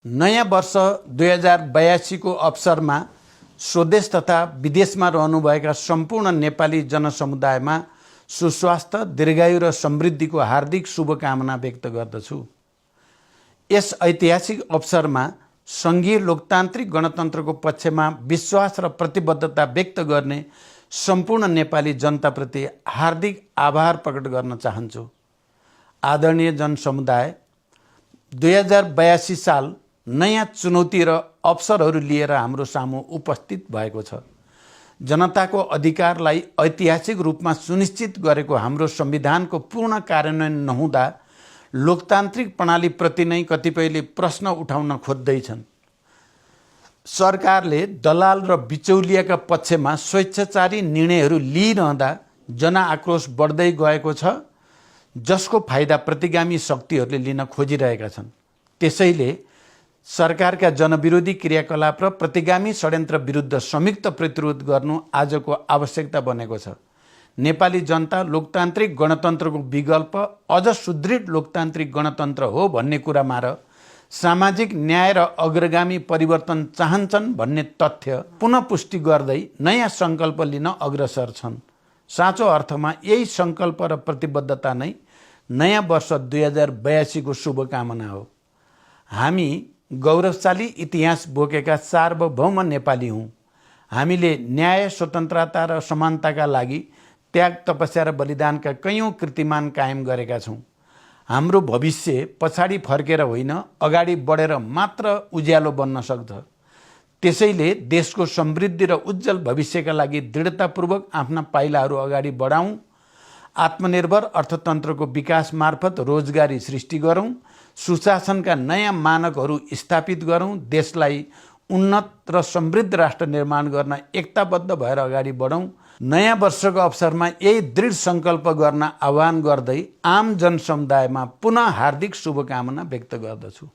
नयाँ वर्ष 2082 को अवसरमा स्वदेश तथा विदेशमा रहनुभएका सम्पूर्ण नेपाली जनसमुदायमा सुस्वास्थ्य, दीर्घायु र समृद्धिको हार्दिक शुभकामना व्यक्त गर्दछु। यस ऐतिहासिक अवसरमा सङ्घीय लोकतान्त्रिक गणतन्त्रको पक्षमा विश्वास र प्रतिबद्धता व्यक्त गर्ने सम्पूर्ण नेपाली जनताप्रति हार्दिक आभार प्रकट गर्न चाहन्छु। आदरणीय जनसमुदाय, 2082 साल नयाँ चुनौती र अवसरहरू लिएर हाम्रो सामु उपस्थित भएको छ। जनताको अधिकारलाई ऐतिहासिक रूपमा सुनिश्चित गरेको हाम्रो संविधानको पूर्ण कार्यान्वयन नहुँदा लोकतान्त्रिक प्रणालीप्रति नै कतिपयले प्रश्न उठाउन खोज्दैछन्। सरकारले दलाल र बिचौलियाका पक्षमा स्वेच्छाचारी निर्णयहरू लिइरहँदा जनआक्रोश बढ्दै गएको छ, जसको फाइदा प्रतिगामी शक्तिहरूले लिन खोजिरहेका छन्। त्यसैले सरकारका जनविरोधी क्रियाकलाप र प्रतिगामी षड्यन्त्र विरुद्ध संयुक्त प्रतिरोध गर्नु आजको आवश्यकता बनेको छ। नेपाली जनता लोकतान्त्रिक गणतन्त्रको विकल्प अझ सुदृढ लोकतान्त्रिक गणतन्त्र हो भन्ने कुरामा र सामाजिक न्याय र अग्रगामी परिवर्तन चाहन्छन् भन्ने तथ्य पुनः पुष्टि गर्दै नयाँ सङ्कल्प लिन अग्रसर छन्। साँचो अर्थमा यही सङ्कल्प र प्रतिबद्धता नै नयाँ वर्ष 2082 को शुभकामना हो। हामी गौरवशाली इतिहास बोकेका सार्वभौम नेपाली हौँ। हामीले न्याय, स्वतन्त्रता र समानताका लागि त्याग, तपस्या र बलिदानका कैयौँ कीर्तिमान कायम गरेका छौँ। हाम्रो भविष्य पछाडि फर्केर होइन, अगाडि बढेर मात्र उज्यालो बन्न सक्छ। त्यसैले देशको समृद्धि र उज्जवल भविष्यका लागि दृढतापूर्वक आफ्ना पाइलाहरू अगाडि बढाउँ। आत्मनिर्भर अर्थतन्त्रको विकास मार्फत रोजगारी सृष्टि गरौँ। सुशासनका नयाँ मानकहरू स्थापित गरौँ। देशलाई उन्नत र समृद्ध राष्ट्र निर्माण गर्न एकताबद्ध भएर अगाडि बढौँ। नयाँ वर्षको अवसरमा यही दृढ सङ्कल्प गर्न आह्वान गर्दै आम जनसमुदायमा पुनः हार्दिक शुभकामना व्यक्त गर्दछु।